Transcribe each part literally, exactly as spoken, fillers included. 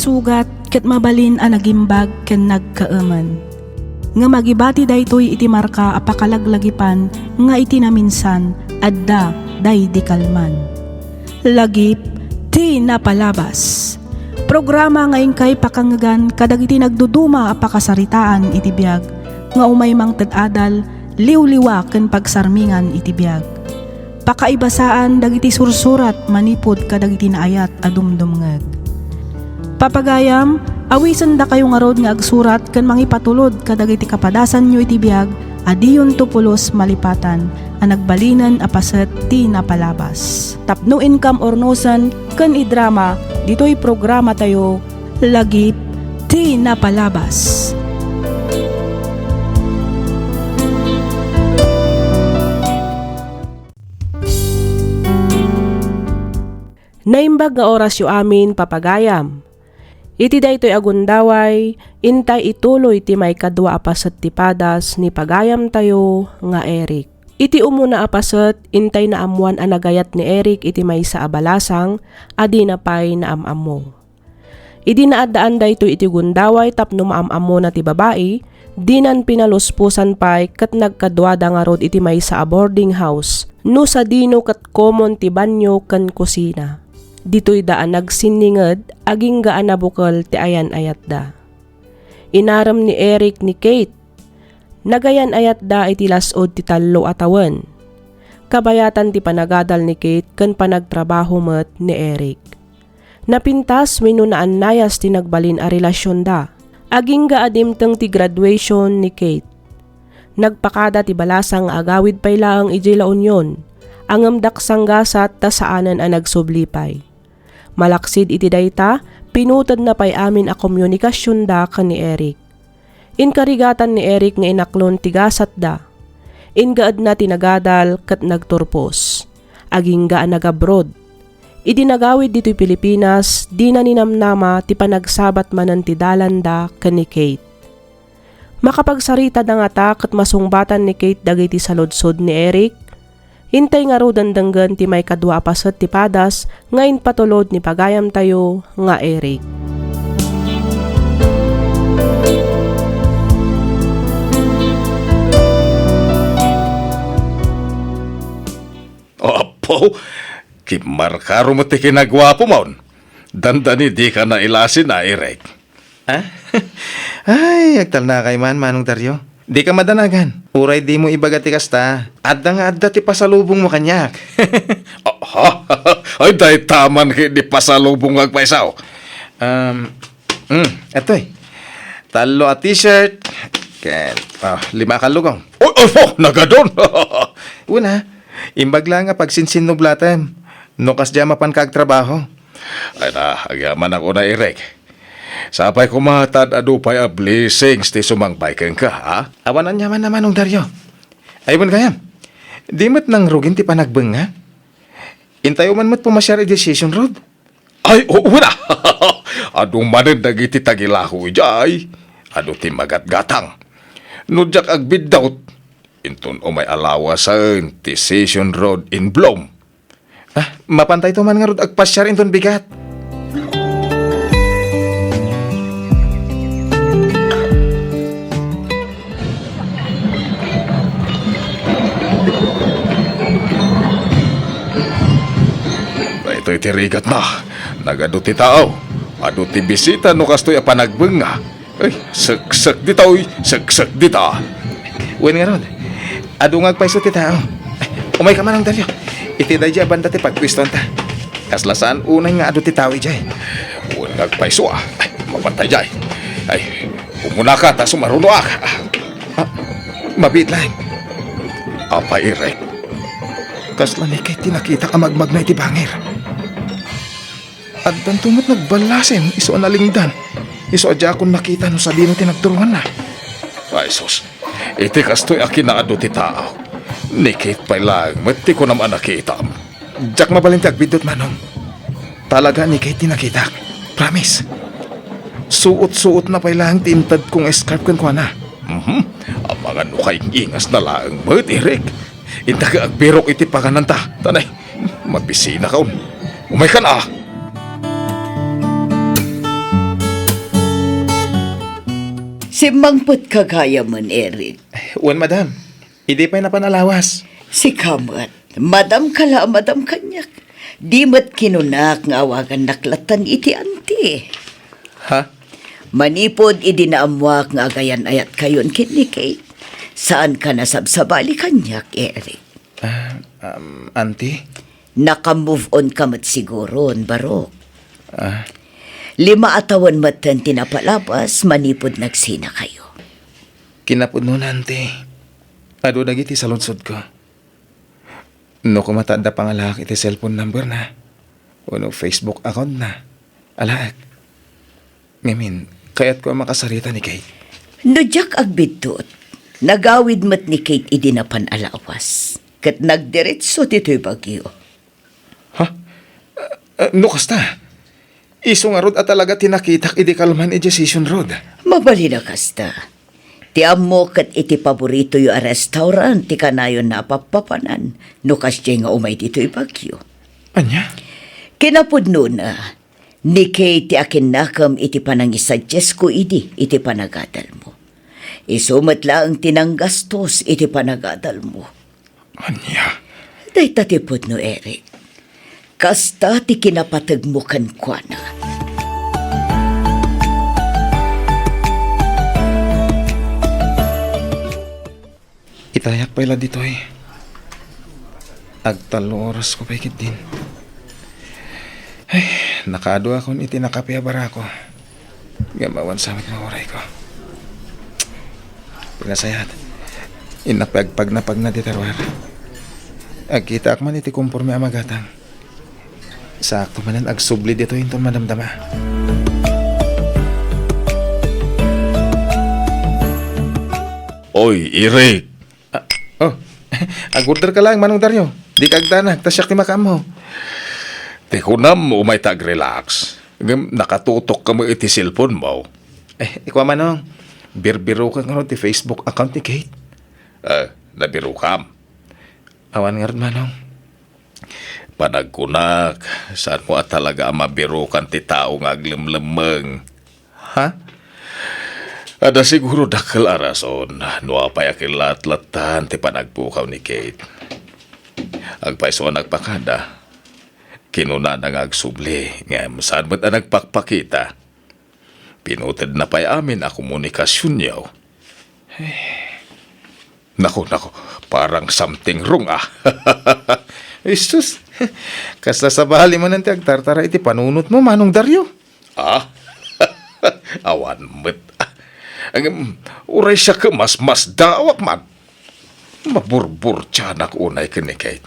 Sugat ket mabalin a nagimbag ken nagkaemen. Ngem agibati daytoy iti marka a pakalaglagipan nga iti naminsan adda daydi kalman. Lagip ti napalabas. Programa nga inkay pakangngegan kadagiti nagduduma a pakasaritaan iti biag nga umay mangted adal, liwliwa ken pagsarmingan iti biag. Pakaibasaan dagiti sursurat manipud kadagiti naayat a dumdumngeg. Papagayam, awisendakayo ngarud nga agsurat ken mangipatulod kadagiti kapadasanyo iti biag a diyonto pulos malipatan a nagbalinen a paset ti napalabas. Tapno inkam urnosen ken idrama ditoy programatayo, Lagip ti Napalabas. Naimbag nga orasyo amin, papagayam. Iti daytoy a gundaway, intay ituloy ti maikadua a paset ti padas ni pagayamtayo nga Eric. Iti umuna a paset, intay naammoan a nagayat ni Eric iti maysa a balasang a dina pay naam-ammo. Idi naaddaan daytoy iti gundaway tapno maam-ammona ti babai, dinan pinalusposan pay ket nagkaduada ngarud iti maysa a boarding house, no sadino ket komon ti banio ken kusina. Ditoyda a nagsinninged, agingga a nabukel ti ayan-ayatda. Inarem ni Eric ni Kate. Nagayan-ayatda iti las-ud ti tallo a tawen. Kabayatan ti panagadal ni Kate ken panagtrabaho met ni Eric. Napintas wenno naannayas ti nagbalin a relasionda. Agingga a dimteng ti graduation ni Kate. Nagpakada ti balasang nga agawid pay laeng idiay La Union, ngem daksanggasat ta saanen a nagsubli pay. Malaksid iti dayta, pinutedna pay amin a komunikasionda ken ni Eric. Inkarigatan ni Eric nga inaklon ti gasatda. Inggaedna ti nagadal ket nagturpos. Agingga a nagabroad. Idi nagawid ditoy Pilipinas, dina ninamnama ti panagsabat manen ti dalanda ken ni Kate. Makapagsaritada ngata ket masungbatan ni Kate dagiti saludsod ni Eric? Intay ngaruden denggen ti maikadua a paset ti padas nga impatulod ni pagayamtayo nga Eric. Apo, kimmarkaro met ti kinaguapom. Dandani dika nailasin, Eric. Ah? Ay, agtalnakay man, Manong Dario. Dika madanagan. Uray dimo ibaga ti kasta, adda nga adda ti pasalubongmo kaniak. Aha? Ay, dayta man ket ti pasalubong nga agpayso. Um, mm, atoy. Tallo a t-shirt, ken, ah, lima a kallugong. Oy, oy, po, nagadon. Una, imbag laeng a pagsinsinnublatem. No kasdiay a mapanka agtrabaho. Ay na, agyamanak unay, Eric. Sapay koma ta ad-adu pay a blessings ti sumangpay kenka, ha? Awan aniaman a, Manong Dario. Ay, wen gayam. Di met nangrugin ti panagbengnga. Intayo man met pumasiar idiay Session Road. Ay, oo na. Adu manen dagiti tagilako idiay. Adu ti magatgatang. No diak agbiddut, inton umay a lawasen ti Session Road in bloom. Ah, mapantayto man ngarud agpasiar inton bigat. Daytoy ti rigatna. Nagadu ti tao. Adu ti bisita no kastoy a panagbengnga. Ay, seksek dita, oy, seksek dita. Wen ngarud, adu nga agpayso ti tao. Umayka, Manong Dario. Iti daydiay a banda ti pagpuestoanta. Kasla saan unay nga adu ti tao idiay. Wen nga agpayso, ah. Ay, mapantay diay. Ay, umunaka ta sumarunoak. Ah, mabiit laeng. Apay, Eric. Kasla ni Kate ti nakitak a magmagna iti bangir. Addanto met nagballasim isu a nalingdan, isu a diakon nakita no sadino ti nagturonganna. Ay sus, iti kastoy a kinaadu ti tao, ni Kate pay laeng met ti kunam a nakitam. Diak mabalin ti agbiddut, Manong. Talaga ni Kate ti nakitak. Promise. Suot-suotna pay laeng ti intedko nga scarf kenkuana. Mhm. Amangan no kaing-ingasna laeng met, Eric. Inta ka agbirok iti pagananta. Tanay, mabisinaka on. Umaykan, a! Simmangpetka gayamen, Eric. Wen, madam. Idi pay napan a lawas. Sika met, madam ka la a madam kaniak. Di met kinunak nga awagannak lattan iti anti. Ha? Manipud idi naammuak nga agayan-ayatkayon ken ni Kate, saanka a sabsabali kaniak, Eric. Ah, um, anti? Naka-move on ka met siguron, Barok. Ah. Lima a tawen metten ti napalabas manipud nagsinakayo. Kinapudnona, anti, adu dagiti saludsodko. No koma ta adda pangalaak iti cellphone number na, wenno Facebook account na, alaek. Ngamin, kayatko a makasarita ni Kate. No diak agbiddut, nagawid met ni Kate idi napan a lawas, ket nagdiretso ditoy Baguio. Ha? Eh, eh, no kasta, isu ngarud a talaga ti nakitak idi kalman idiay Sison Road. Mabalin a kasta. Ti ammo ket iti paboritoyo a restaurant ti kanayon a pappapanan no kasdiay nga umay ditoy Baguio. Ania? Kinapudnona, ni Kate ti akinnakem iti panangisudiesko idi iti panagadalmo. Isu met laeng ti nanggastos iti panagadalmo. Ania? Dayta ti pudno, Eric. Kasta ti kinapategmo kenkuana. Itayak pay la ditoy. Agtallo orasko pay ketdin. Ay, nakaduakon iti nakape a barako. Ngem awan sa met nga urayko. Pinasayaat. Innak pay agpagnapagna dita ruar. Agkitaak man iti komporme a magatang. Sakto manen agsubli ditoy inton madamdama. Oy, Eric! Ah, oh. Ag-order ka laeng, Manong Dario. Dika agdanag, ta siak ti makaammo. Ti kunam, umay ta ag-relax. Ngem nakatutok ka met iti cellphone mo. Eh, ikua, Manong, birbirokek ngarud ti Facebook account ni Kate. Eh, nabirokam? Awan ngarud, Manong. Panagkunak, saanmo a talaga a mabirokan ti tao nga aglemlemmeng? Ha? Adda siguro dakkel a rason no apay a kinlatlattan ti panagpukaw ni Kate. Agpayso a nagpakada, kinunana nga agsubli, ngem saan met a nagpakpakita. Pinutedna pay amin a komunikasionyo. Naku, naku, parang something wrong, ah. Ay, sus, kasla sabali manen ti agtartara iti panunotmo, Manong Dario. Ah, awan met. Ngem, uray siak masmasdaawak man. Maburburtianak unay ken ni Kate.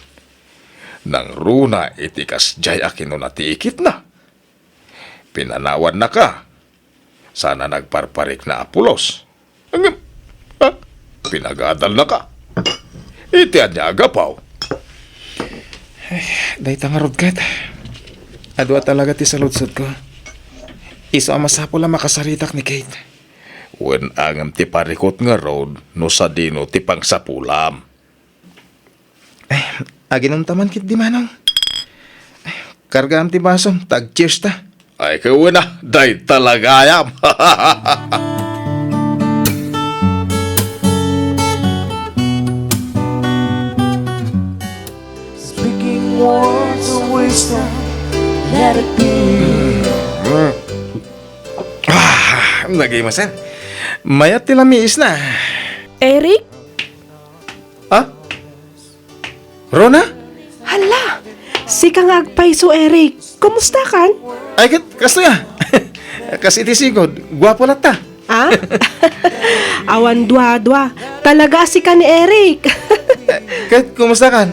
Nangruna iti kasdiay a kinuna ti ikitna. Pinanawannaka. Saan a nagparparikna a pulos. Ngem, ah, pinagadalnaka. Iti ania a gapu? Ay, dayta ngarud ket. Adu a talaga ti saludsodko. Isu a masapul a makasaritak ni Kate. Wen, ngem ti parikut ngarud no sadino ti pangsapulam. Ay, aginumta man ketdi, Manong. Ay, kargaam ti basom, ta ag-cheers ta. Ay, kauna, dayta la gayam. Speaking words of wisdom, let it be. Ah, nagay masen. Mayat ti lamiisna. Eric? Ah? Rona? Hala! Sika nga agpayso, Eric. Kumusta kan? Ay, ket, kastoy a. Kas iti sigud, guapo latta. Ah? Awan dua-dua. Talaga a sika ni Eric. Eh, ket, kumusta kan?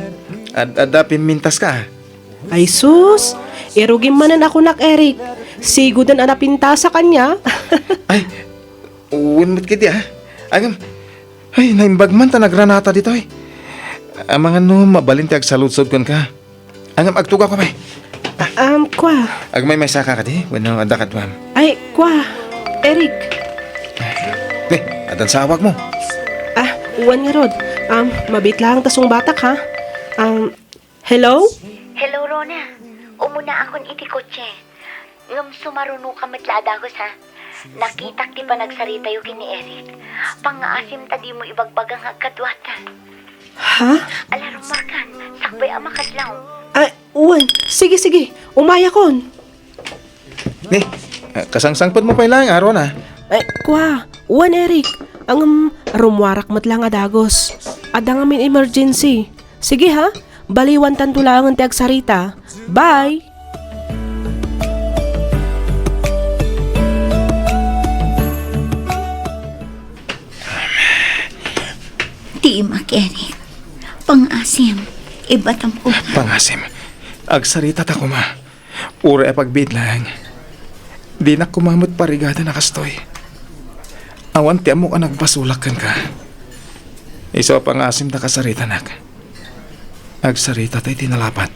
Ad-, adda pimmintaska. Ay sus, irugim manen a kunak, Eric. Siguden a napintasak ania. Ay, wen met ketdi, ah. Agam, ay, naimbag man ta nagranata ditoy. Amangan no mabalin ti agsaludsod kenka. Agam, agtugawka pay. Ah, um, kua. Agmaymaysaka kadi wenno adda kaduam? Ay, kua. Eric. Be, addan sa awagmo. Ah, wen ngarud. Um, mabiit laeng ta sungbatak, ha? Um, hello? Hello, Rona. Umunaakon iti kotse. Ngem sumarunoka met la a dagus, ha? Nakitak ti panagsaritayo ken ni Eric. Pangngaasim ta dimo ibagbaga nga agkaduata. Ha? Ala, rumuarkan. Sakbay a makadlaw. Ay, wen. Sige, sige. Umayakon. Ni, ah, kasangsangpetmo pay laeng, Aaron, ah. Ay, kua. Wen, Eric. Ngem, rumuarak met la nga dagus. Adda ngamin emergency. Sige, ha? Baliwantanto laengen ti agsarita. Bye! Ti imak, Eric. Pangngaasim, ibatam ko. Pangngaasim, agsarita ta koma. Uray a pagbiit laeng. Dinak koma met parigadan a kastoy. Awan ti ammok a nagbasolak kenka. Isu a pangngaasim ta kasaritanak. Agsarita ta iti nalapat.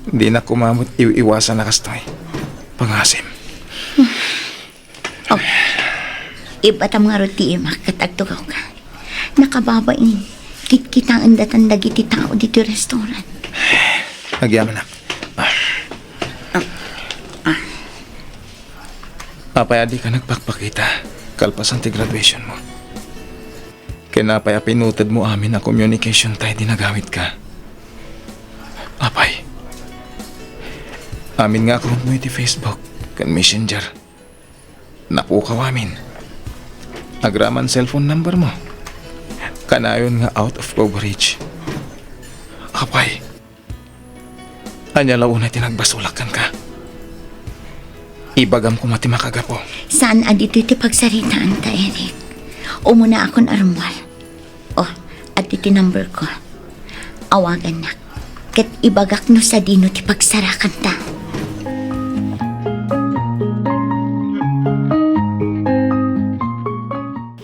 Dinak koma met iw-iwasan a kastoy. Pangngaasim. Oh, ibatam ngarud ti imak ket agtugawka. Nakababain, kitkitaen datan dagiti tao ditoy restaurant. Agyamanak. Ah, ah. Apay a dika nagpakpakita kalpasan ti graduation mo? Ken apay a pinuted mo amin a communication ta idi nagawidka? Apay, amin nga account mo iti Facebook ken Messenger, napukaw amin. Agraman cellphone number mo. Kanayon nga out of coverage. Apay, ania la unay ti nagbasolak kenka? Ibagam koma ti makagapu. Saan a ditoy ti pagsaritaanta, Eric. Umunaakon a rumuar. Oh, adtoy ti number ko. Awagannak. Ket ibagak no sadino ti pagsarakanta.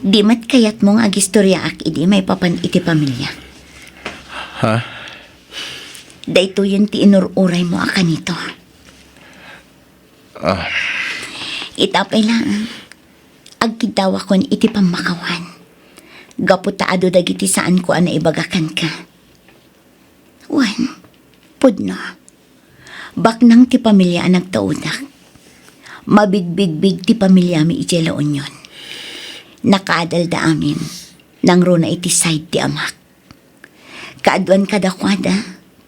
Di met kayatmo nga agistoriaak idi maipapan iti pamilya? Ha? Daytoyen ti inur-uraymo a kanito. Ah. Ita pay laeng, agkiddawakon iti pammakawan. Gapu ta adu dagiti saanko a naibaga kenka. Wen, pudno. Baknang ti pamilya a nagtaudak. Mabigbigbig ti pamilyami idiay La Union. Nakaadalda amin. Nangruna iti side ti amak. Kaaduan kadakuada,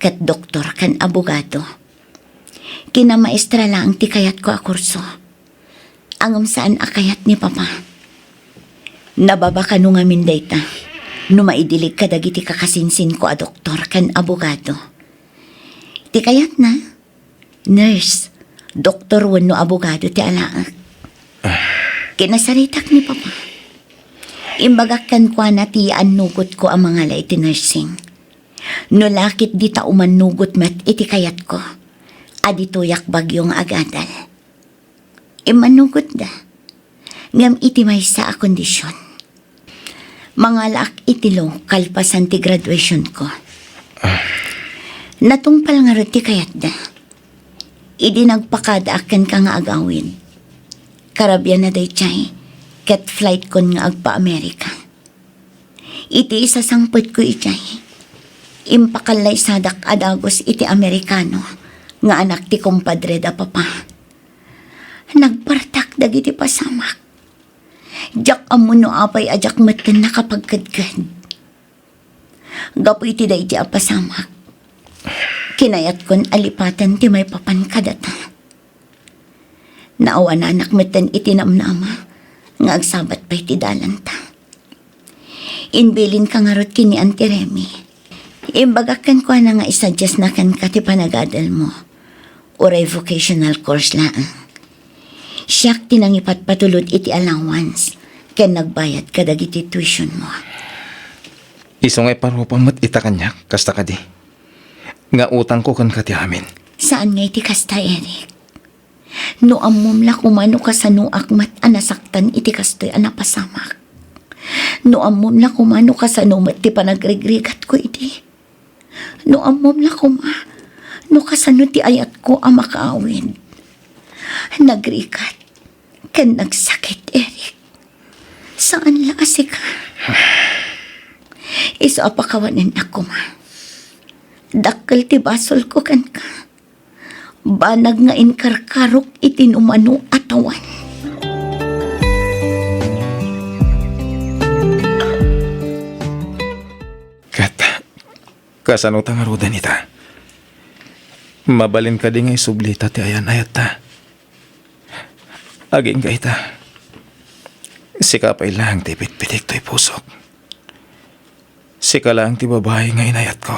ket doktor ken abogado. Kinamaestra laeng ti kayatko a kurso. Ngem saan a kayat ni Papa. Nababa kano ngamin dayta, no maidilig kadagiti kakasinsinko a doktor ken abogado. Ti kayatna, nurse, doktor wenno abogado ti alaek. Kinasaritak ni Papa. Imbagak kenkuana ti yaannugotko a mangala iti nursing. No la ketdi ta umannugot met iti kayatko, a ditoyak bagyo nga agadal. Immannugotda. Ngem iti maysa a kondision. Mangalaak iti law kalpasan ti graduationko. Natungpal ngarud ti kayatda. Idi nagpakadaak kenka nga agawid, karabianna daydiay, ket flightkon nga agpa-Amerika. Iti isasangpetko idiay, impakalaysadak a dagus iti Amerikano nga anak ti kumpadre da Papa. Nagpartak dagiti pasamak. Diak ammo no apay a diak metten nakapagkedked. Gapu iti daydi a pasamak, kinayatkon a lipaten ti maipapan kadata. Naawananak metten iti namnama nga agsabat pay ti dalanta. Imbilinka ngarud ken ni Auntie Remy. Imbagak kenkuana nga isadiasna kenka ti panagadalmo. Uray vocational course laeng. Siak ti nangipatpatulod iti allowance ken nagbayad kadagiti tuitionmo. Isu nga iparupam met ita kaniak, kasta kadi? Nga utangko kenka ti amin. Saan nga iti kasta, Eric. No ammom la koma no kasanoak met a nasaktan iti kastoy a napasamak. No ammom la koma no kasano met ti panagrigrigatko idi. No ammom la koma no kasano ti ayatko a makaawid. Nagrigat ken nagsakit, Eric. Saan la a sika. Isu a pakawanennak koma. Dakkel ti basolko kenka. Banag nga inkarkarok iti numano a tawen. Kasano ta ngaruden ita? Mabalin kadi nga isublita ti ayan-ayatta? Agingga ita. Sika pay laeng ti ipitpitik toy pusok. Sika laeng ti babai nga inayatko,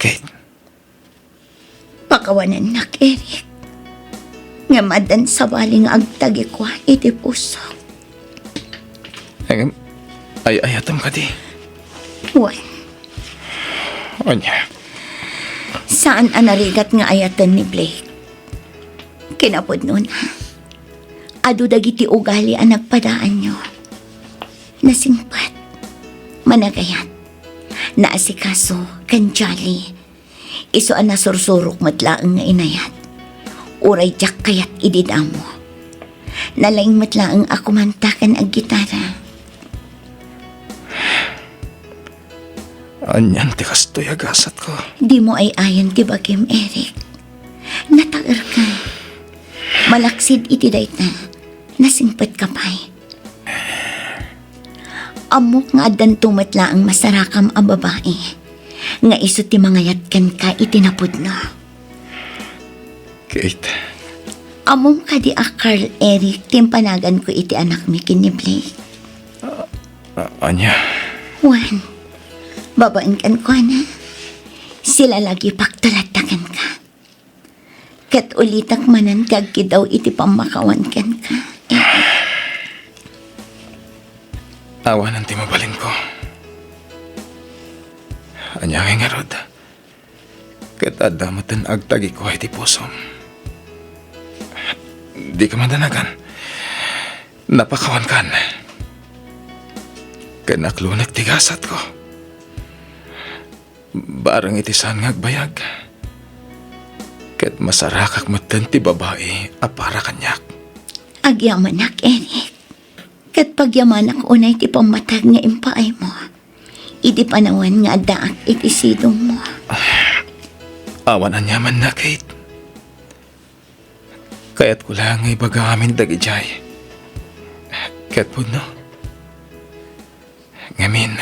Kate. Pakawanennak, Eric. Ngem addan sabali nga agtagikua iti pusok. Ngem, ay-ayatem kadi? Wen. Ania? Saan a narigat nga ayaten ni Blake. Kinapudnona, adu dagiti ugali a nagpadaanyo. Nasingpet, managayat, naasikaso, ken jolly. Isu a nasursurok met laeng nga inayat. Uray diak kayat idi damo. Nalaing met laeng a kumanta ken aggitara. Anian ti kastoy a gasatko? Dimo ay-ayan ti bagim, Eric. Nataerka. Malaksid iti dayta, nasingpetka pay. Ammok nga addanto met laeng masarakam a babai nga isu ti mangayat kenka iti napudno. Kate. Ammom kadi a Carl Eric ti impanaganko iti anakmi ken ni Blake? A-, ania? Wen, babaen kenkuana, silalagipak ti latta kenka. Ket ulitak manen ti agkidaw iti pammakawan kenka, Eric. Awanen ti mabalinko. Ania ngay ngarud? Ket adda metten agtagikua iti pusom. Dika madanagan. Napakawankan. Ken naklonek ti gasatko. Bareng iti saan nga agbayag. Ket masarakak metten ti babai a para kaniak. Agyamanak, Eric. Ket pagyamanak unay ti pammateg nga impaaymo idi panawen nga addaak iti sidongmo. Awan aniamanna, Kate. Kayatko la nga ibaga amin dagidiay. Ket pudno. Ngamin,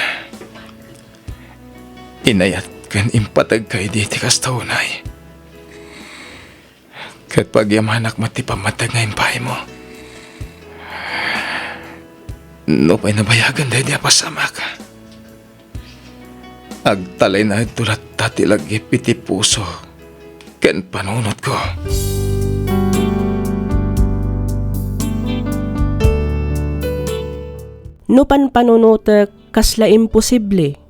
inayat ken impategka idi ti kasta unay. Ket pagyamanak met ti pammateg nga impaaymo. Nupay nabayagan daydi a pasamak, agtalinaedto latta ti lagip iti puso ken panunotko. No panpanunotek, kasla imposible.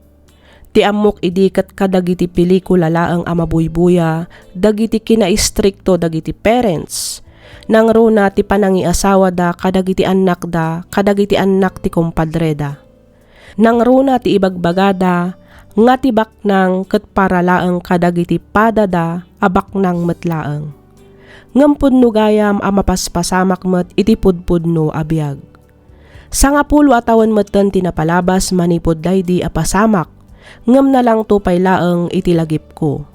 Ti ammok idi ket kadagiti pelikula laeng a mabuybuya dagiti kinaistrikto dagiti parents. Nangruna ti panangiasawada kadagiti annakda kadagiti annak ti kumpadreda. Nangruna ti ibagbagada nga ti baknang ket para laeng kadagiti padada a baknang met laeng. Ngem pudno gayam a mapaspasamak met iti pudpudno a biag. Sangapulo a tawen metten ti napalabas manipud daydi a pasamak, ngem nalangto pay laeng iti lagipko.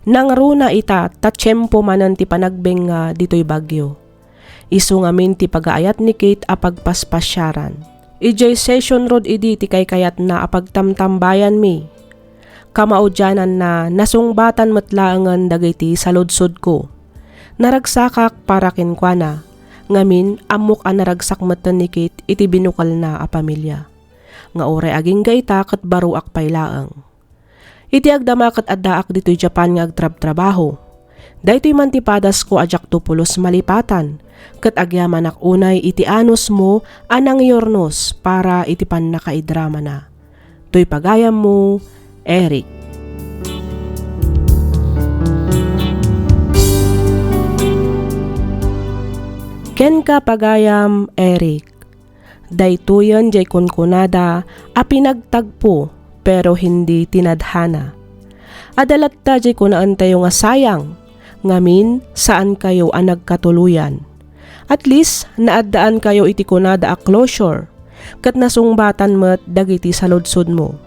Nangruna ita ta tiempo manen ti panagbengnga ditoy bagyo. Isu ngamin ti pagaayat ni Kate a pagpaspasiaran. Idiay Session Road idi ti kaykayatna a pagtamtambayanmi. Kamaudiananna, nasungbatan met laengen dagiti saludsodko. Naragsakak para kenkuana. Ngamin, ammok a naragsak metten ni Kate iti binukelna a pamilia. Nga uray agingga ita ket baruak pay laeng. Iti agdama ket addaak ditoy Japan nga agtrabtrabaho. Daytoy man ti padasko a diakto pulos malipatan, ket agyamanak unay iti anusmo a nangyurnos para iti pannakaidramana. Toy pagayammo, Eric. Kenka, pagayam, Eric. Daytoyen diay kunkunada a pinagtagpo, pero hindi tinadhana. Adda latta diay kunaentayo nga sayang, ngamin, saankayo a nagkatuloyan. At least, naaddaankayo iti kunada a closure, ket nasungbatan met dagiti saludsodmo.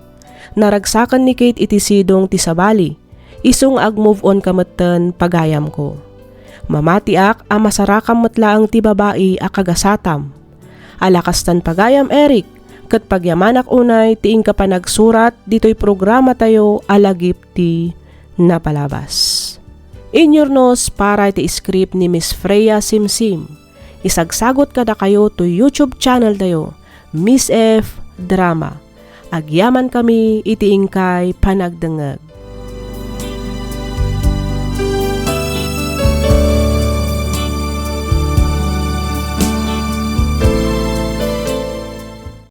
Naragsaken ni Kate iti sidong ti sabali, isu nga ag-move on ka metten, pagayamko. Mamatiak a masarakam met laeng ti babai a kagasatam. Ala kastan, pagayam Eric, Ket pagyamanak unay ti inka panagsurat ditoy programatayo a Lagip ti Napalabas. Inyurnos para iti script ni Miss Freya Simsim. Isagsagot kadakayo to YouTube channel tayo, Miss F Drama. Agyamankami iti inkay panagdengngeg.